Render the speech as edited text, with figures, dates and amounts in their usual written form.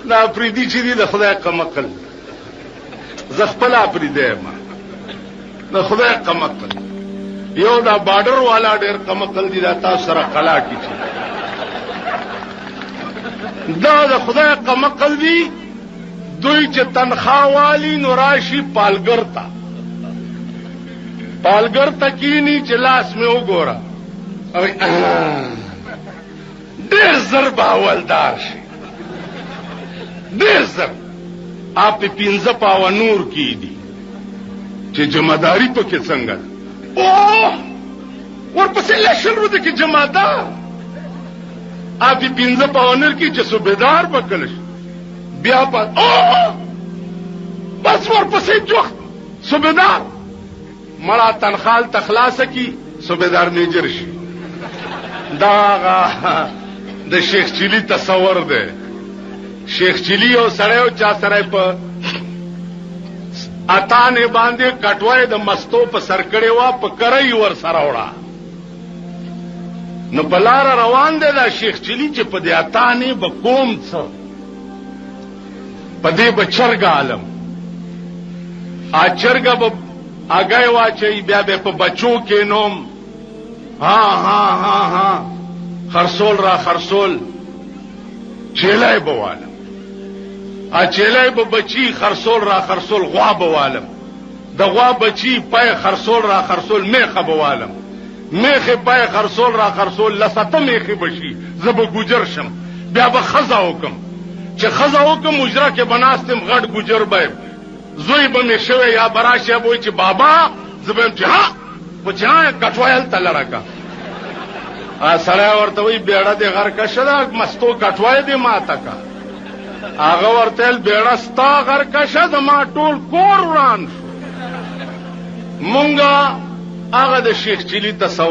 دا اپریدي چې دي د خدای قمقل، زه خپله اپریدی یم، د خدای قمقل. یو دا بارډر والا ډېر قمقل دي، دا تاسو سره قلا کې چې دا د خدای قمقل دي. دوی چې تنخوا والی نو راشي پالګر ته، پالګر ته کینی چې لاس مې وګوره، ډېر زر به حوالدار شي، ډېر زر. آپ 5 پاوه نور کیدي چې جمعداري پکې څنګه ده. اوه ورپسې لا 20 ورځې کې جمعدار، آپ 5 پاوه نور کی چې صوبېدار به کله شي، بیا په اوه بس ورپسې جوخت صوبېدار مړه تنخال ته خلاصه کی، صوبېدار میجر شي. دا هغه د شیخ چلی تصور دی. شیخ چلی یو سړی و، چا سره په اتانې باندې کټوه د مستو په سر کړې وه، په کره یې ورسره وړه. نو په لاره روان دی دا شیخ چلی چې په دې اتانې به کوم څه، په دې به چرګه عالم، آ چرګه به هګۍ واچوي، بیا به په بچو کښېنوم، ها ها ها ها خرسول را خرسول، چیلای به والم، ا چیلای به بچی خرسول را خرسول، غوا به والم، د غوا بچی پای خرسول را خرسول، میخه به والم، میخې پای خرسول را خرسول، لسته میخې به شي، زه به ګوجر شم، بیا به ښځه وکم، چې ښځه وکم حجره کې به ناست یم، غټ ګوجر به یم، زوی به مې شوی یا به راشي، به وایي چې بابا، زه به یم چې ها، خو چې ها کټوه یې هلته لره که. سړی ورته وایي بېړه دې غرقه شه ده، مستو کټوه دې ماته که. هغه ورته ویل بېړه ستا غرقه شه، زما ټول کور وران شو. مونږه هغه د شیخ چلی تصور